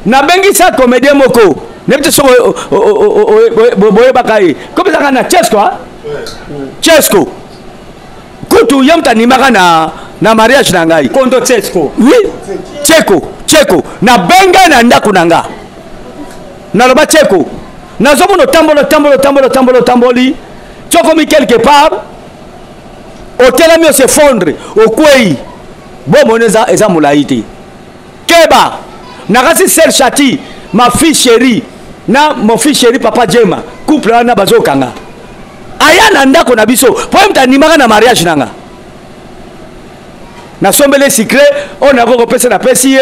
nabengisa comédien moko nayebi te soko boyebaka ye komi ezalaka na Chesco, Chesco kutu ye moto animaka na mariage na ngai. Kondo Chesco. Oui, Cheko, Cheko nabenga na ndako na nga, naloba Cheko Nazomona otambola, otambola, otambola, otambola, otamboli, ti okomi quelque part, otelami, os'effondre, okwei. Bomoni eza molai te. Keba nakasi sel chati, ma fille chérie na mon fils chéri papa Jema, couple wana bazokanga aya na ndako na biso po ye moto animaka na mariage nanga. Nasombeli sucré oyo nakoki kopesa, napesi ye.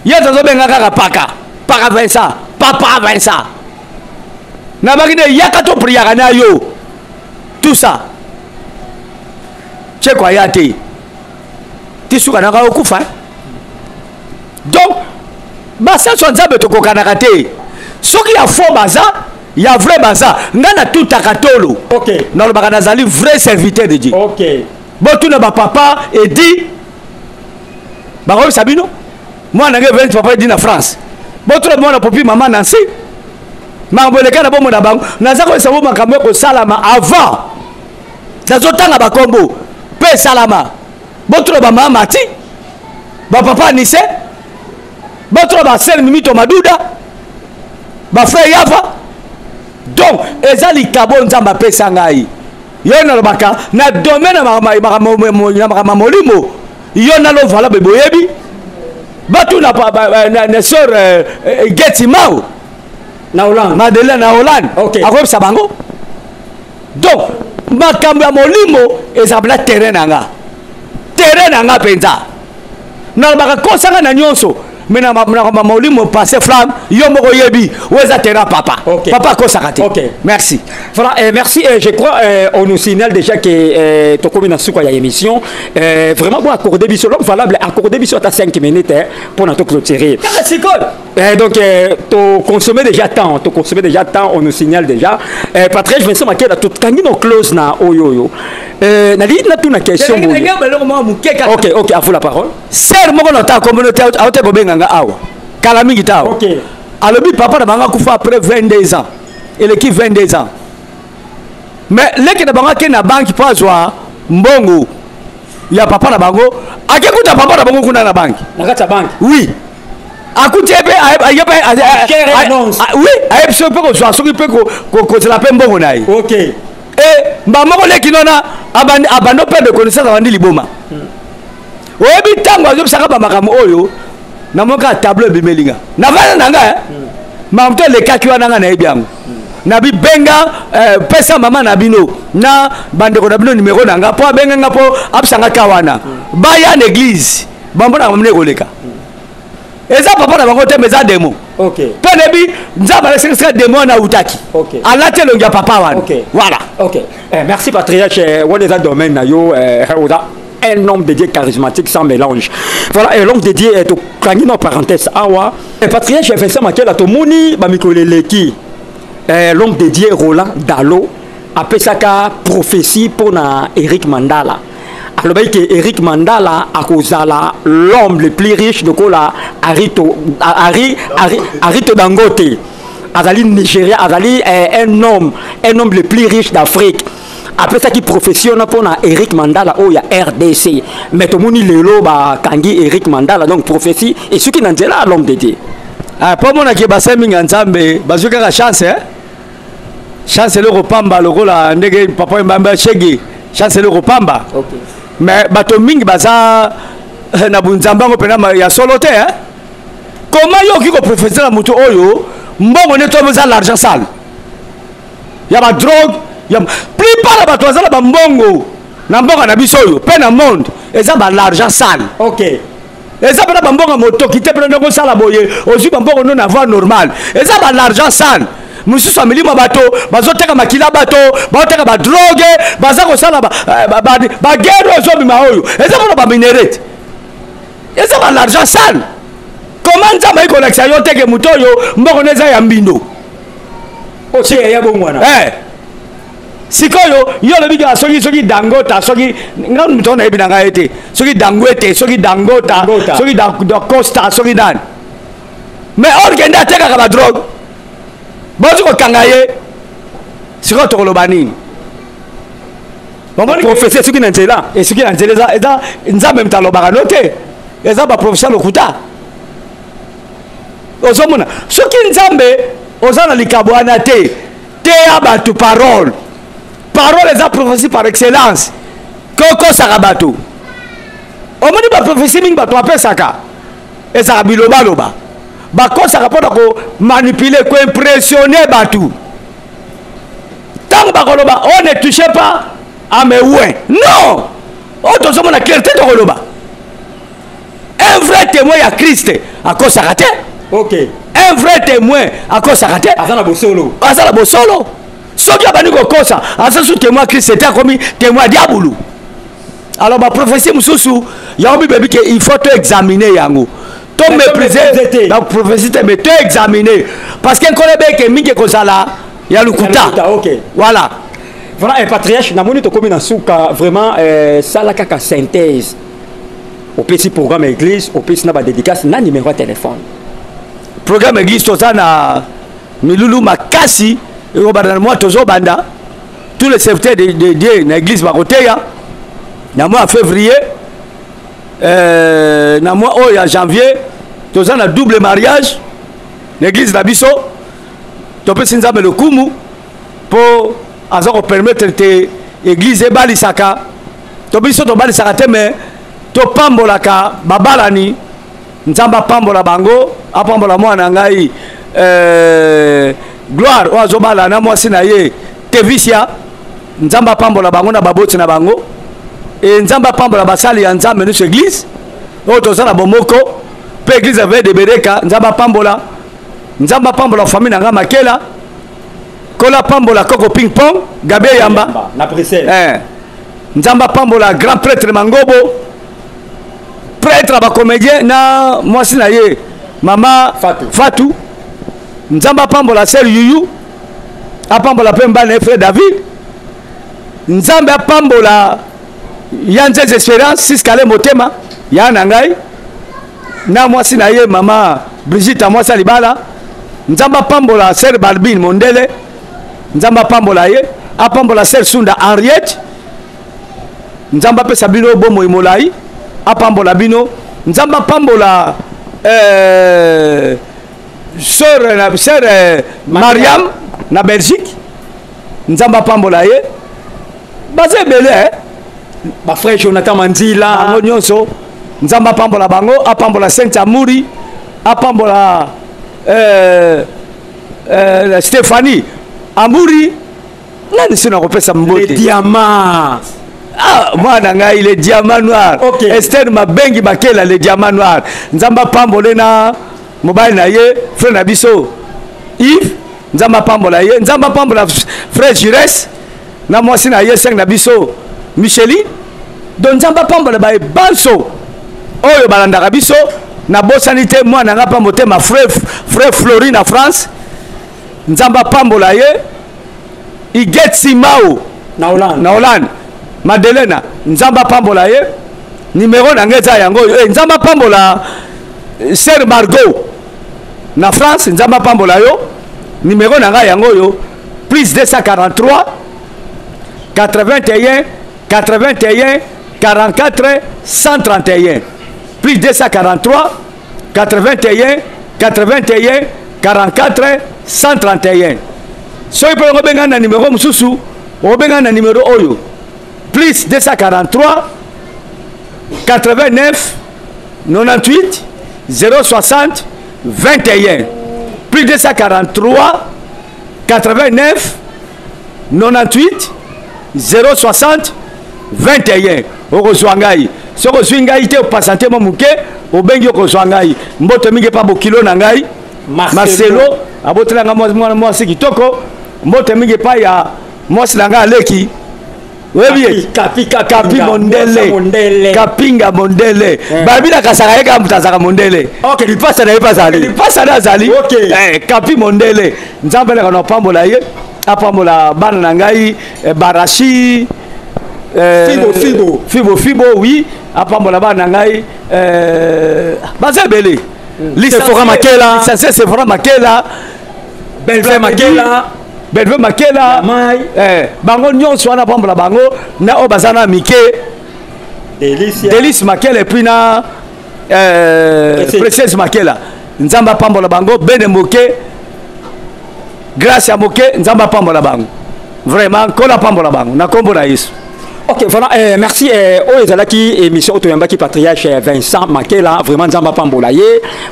Ye azobenga kaka paka paka Vincent, papa Vincent. Nabaki nde yaka topriaka na yo, tout ça. Cheko aya te, ti suka nanga okufa. Donc basanso ya Nzambe tokokanaka te. Soki ya faux baza, ya vrai baza. Ngai natutaka tolo. Nalobaka nazali vrai serviteur de Dieu. Botuna bapapa edi, bakoyebisa bino. Mwana ngai Eventi, papa edi na France. Botuna mwana popi, mama Nancy, makambo eleka na bomoi na bango. Naza koyebisa bo makambo ekosalama avant. Nazotanga bakombo mpe esalama. Botuna bamama Mati, bapapa Nise, botuna basele Mimito Maduda, bafrère Yava. Donc eza likabo Nzambe apesa ngai. Yo nalobaka na domaine ya makambo ya molimo, yo nalovala be boyebi. Batuna na sœur Geti Mao na Hollande, Madeleine na Hollande. Akoyebisa bango. Donc makambo ya molimo ezala terrain na nga, terrain na nga mpenza. Nalobaka kosanga na nyonso, mais na molimo, passe flamme, yo moko oyebi oyo eza terrain papa. Papa akosaka te. Merci. Voilà, merci. Je crois on nous signale déjà que tokomi na suka ya émission. Vraiment bon, accorder biso l'homme valable, accorder biso ata 5 minutes, hein, pour notre clôturer. Kaka sikoyo. Donc, to consommer déjà temps, to consommer déjà temps, on nous signale déjà. Patrick Vincent Makela, to kangi no close na oyo yo. Na li na tuna question. Ndenge ndenge beloko moko moke kaka. OK, à vous la parole. Sœur moko na ta communauté aote ko benga nga awa. Kala mingi ta. Alobi papa na banga kufa après 22 ans. Eleki 22 ans. Mais leki na bango ake na banque po azwa mbongo ya papa na bango, ake kuta papa na bango kuna na banque. Na kati ya banque. Oui. Akuti ye mpe, ye mpe, Quelle annonce. Oui, ayebi soki mpe kozwa, soki mpe kozela mpe mbongo na ye. E mba moko leki nona abandi perdre connaissance, abandi liboma. Oyebi ntango azobisaka bamakambo oyo, namoka ya tableau ebimeli nga, navanda na nga, eh. Makambo to elekaki wana, nga nayebi yango. Nabi benga, pesa mama na bino na bandeko na bino numero na nga, mpo abenga nga mpo abisanga ka wana. Baya na église, bamona makambo ekoleka. Eza papa na bango te, mais eza démon. Mpe nayebi Nzambe alakisaka démon wana autaki. Alati elongi ya papa wana. Voilà. Ok. Merci patriarche. Wana eza domaine na yo, oza un homme de Dieu charismatique sans mélange. Voilà, et l'homme de Dieu est au nos parenthèse awa. Et patriarche Vincent Makela tomoni ba mikolo eleki. L'homme de Dieu Roland Dalo apesaka prophétie pour na Eric Mandala. Alobaki ke Eric Mandala akozala l'homme le plus riche lokola Arito, Ari, Ari, Arito Dangote. Azali Nigeria, azali un homme le plus riche d'Afrique. Apesaki prophétie wana mpona Eric Mandala oyo ya RDC. Mais tomoni lelo bakangi Eric Mandala, donc prophétie esuki na nzela, l'homme de Dieu. Ah, po omonaki basali mingi ya Nzambe bazwi kaka chance, eh? Chance eloko pamba lokola ndenge papa Mbamba Shege, chance eloko pamba. Mais bato mingi baza na bunzambe yango mpena ya solo te, eh? Comment yo okoki koprophétiser na moto oyo mbongo nde to eza l'argent sale ya badrogue? Ya plupart ya bato baza na bambongo na mboka na biso oyo mpe na monde, eza ba l'argent sale. Eza mpena bambongo ya motoki te, mpena ndenge osala boye ozwi bambongo no na voie normale. Eza ba l'argent sale mosusu ya milimo. Bato bazoteka makila, bato baoteka badrogue, baza kosala baguerre oyo ezobima oyo eza mpona baminerais te, eza ba l'argent sale. Comment Nzambe ayi kolakisa yo teke moto oyo mbongo no eza ya mbindo? Otie ya bongo wana. Sikoyo yo olobi kaka soki Dangota, soki nga moto wana nayebi na ngai te, soki Dangote, soki Dangota, Dangota. Soki Dacosta, soki nani, mais or kende atekaka badrogue, bozi kokanga ye. Sikoyo tokoloba nini? Bomoni prophétie esuki na nzela. Esuki na nzela. Eza Nzambe moto alobaka no te, eza baprophétie ya lokuta. Ozomona soki Nzambe Oza na likabo wana te. Teya bato parole. Parole eza prophétie par excellence. Kokosaka bato. Omoni ba prophétie mingi bato bapesaka ezalaka bilobaloba. Bakosaka mpo na komanipuler, koimpressionner bato. Ntango bakoloba oh ne touchez pas à mes oints. Non! Oyo tozomona clarté tokoloba. Un vrai témoin ya Christ akosaka te. Ok. Un vrai témoin akosaka te. Aza na bosolo. Aza na bosolo. Soki abandi kokosa, aza su témoin ya Christ te, akomi témoin ya diabulu. Alors ba prophétie mosusu yango Bible ebi ke il faut to examiner yango. To mépriser ba prophétie te mais to examiner parce que nkolo ebeke mingi ekozala ya lokuta. Ok. Voilà. Voilà un patriarche namoni tokomi na suka vraiment sala kaka synthèse. Opesi programme église, opesi na ba dédicace na numéro ya téléphone. Programme église toza na milulu makasi ekobanda na mois tozobanda tous les serviteurs de Dieu na église bakoteya na mois ya février, na mois oyo ya janvier toza na double mariage na église na biso. Topesi Nzambe lokumu po aza kopermettre te église ebalisaka. To biso tobalisaka te mais topambolaka babalani. Nzambe apambola bango, apambola mwana na ngai Gloire oyo azobala na mwasi na ye Tevisia. Nzambe apambola bango na baboti na bango. E Nzambe apambola basali ya Nzambe nyonso église oyo toza na bomoko pe église ya Veille de Bereka. Nzambe apambola, Nzambe apambola famille na ngai Makela. Kola pambola Koko Ping Pong, Gabi Yamba na Bruxelles. Nzambe apambola grand prêtre Mangobo, prêtre ba comédien na mwasi na ye mama Fatou. Fatou. Nzambe apambola sœur Yuyu, apambola pe mbana frère David. Nzambe apambola Yanzez Espérance, Siskale Motema, ya na ngai na mwasi na ye mama Brigitte mwasi libala. Nzambe apambola sœur Barbine Mondele, Nzambe apambola ye, apambola sœur Sunda Henriette. Nzambe apesa bino bomoi molai, apambola bino. Nzambe apambola sœur Mariam na Belgique. Nzambe apambola ye. Baza ebele, eh? Ba frère Jonathan Mandila, bango nyonso. Nzambe apambola bango, apambola Saint Amouri, apambola Stéphanie Amouri. Nani sino akopesa mbote? Le diamant. Ah, mwana ngai le diamant noir. Okay. Esther Mabengi Bakela le diamant noir. Nzambe apambole na mobali na ye frère na biso Yves. Nzambe apambola ye. Nzambe apambola frère Jires na mwasi na ye seng na biso Micheli. Donc Nzambe apambola ba banso oyo balandaka biso. Nabosani te mwana nga pambo te ma frère, frère Flori na France. Nzambe apambola ye. Iget Simao na Hollande. Na Hollande. Madelena, Nzambe apambola ye. Numéro na ngai eza yango oyo. Nzambe apambola Sœur Margot na France, Nzambe apambola yo. Numéro na ngai yango oyo plus 243 81 81 44 131 plus 243 81 81 44 131. Soki mpe obenga na numéro mosusu, obenga na numéro oyo plus 243 89 98 060 21 plus 243 89 98 060 21. Okozwa ngai. Soki ozwi ngai te, opasante mwa moke, obengi okozwa ngai. Mbote mingi epa bokilo na ngai Marcelo, abotela ngai mwana mwasi kitoko. Mbote mingi epai ya mwasi na ngai aleki. Oyebi ye? Kapi, kapi, Kapi mondele. Mondele. Kapinga mondele. Babi na kasaka ye kaka moto azalaka mondele. Ok, lipasa na ye mpe azali. Lipasa na azali. Ok. Kapi mondele. Nzambe aleka na apambola ye, apambola bana na ngai, Barashi, Fibo, Fibo. Fibo, Fibo, oui. Apambola bana na ngai, baza ebele. Sephora Makela. Licencié Sephora Makela. Belve Makela. Belve Makela. Mai. Bango nyonso wana pambola bango na oyo baza na mike. Delicia. Delice Makela et puis na Précieuse. Précieuse Makela. Nzamba pambola bango bene moke. Grâce ya moke, Nzambe apambola bango. Vraiment, Nkolo apambola bango na kombo na Yesu. Ok, voilà, merci. Oyo ezalaki émission oyo toyambaki patriarche Vincent Makela, vraiment Nzambe apambola ye.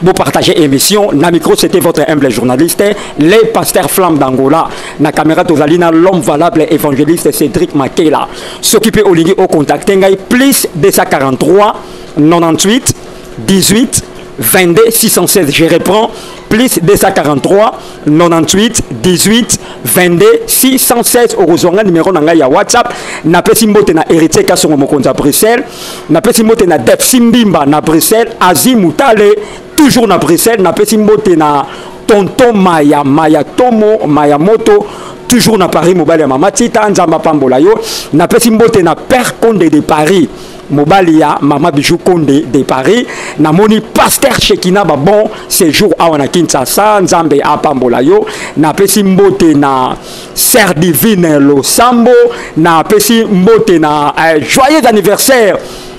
Bo partager émission na micro, c'était votre humble journaliste, les pasteurs Flamme d'Angola. Na caméra tozali na l'homme valable évangéliste Cédric Makela. Soki pe olingi o contacter ngai plus 243 98 18 22 616. Je reprends, plus 243 98 18 22 616. Okozwanga numéro na ngai ya WhatsApp. Napesi mbote na Héritier Kasongo mokonzi ya Bruxelles, napesi mbote na Depsi Mbimba na Bruxelles, Azi Mutale toujours na Bruxelles, napesi mbote na tonton Maya Maya Tomo Maya Moto toujours na Paris, mobali ya mama Tita, Nzambe apambola yo. Napesi mbote na Père Konde de Paris, mobali ya mama Bijou Konde de Paris. Namoni pasteur Shekina ba bon séjour awa na Kinshasa, Nzambe apambola yo. Napesi mbote na Sœur Divine Losambo, napesi mbote na joyeux anniversaire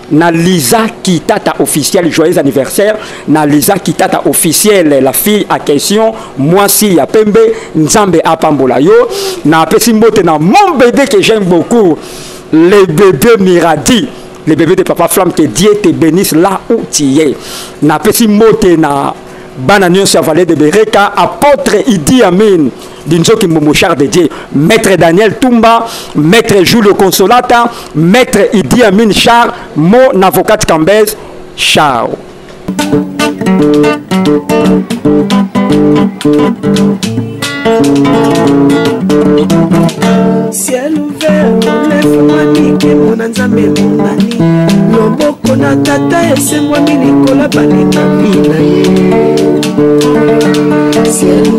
na Lisa Kitata officiel, joyeux anniversaire na Lisa Kitata officiel, la fille à question, mwasi ya pembe, Nzambe apambola yo. Napesi mbote na mon bébé que j'aime beaucoup, le bébé Miradi, le bébé de Papa Flamme, que Dieu te bénisse là où tu es. Napesi mbote na bana nyonso ya Vallée de Bereka, apôtre Idi Amin Dinzoki Mbombo, char de Dieu, maître Daniel Tumba, maître Julio Consolata, maître Idi Amin Char, mon avocat Cambez, ciao. Ciel ouvert, lefungwami, nkembo na Nzambe emonani, loboko na tata esembwami likolo balekami na ye. Ciel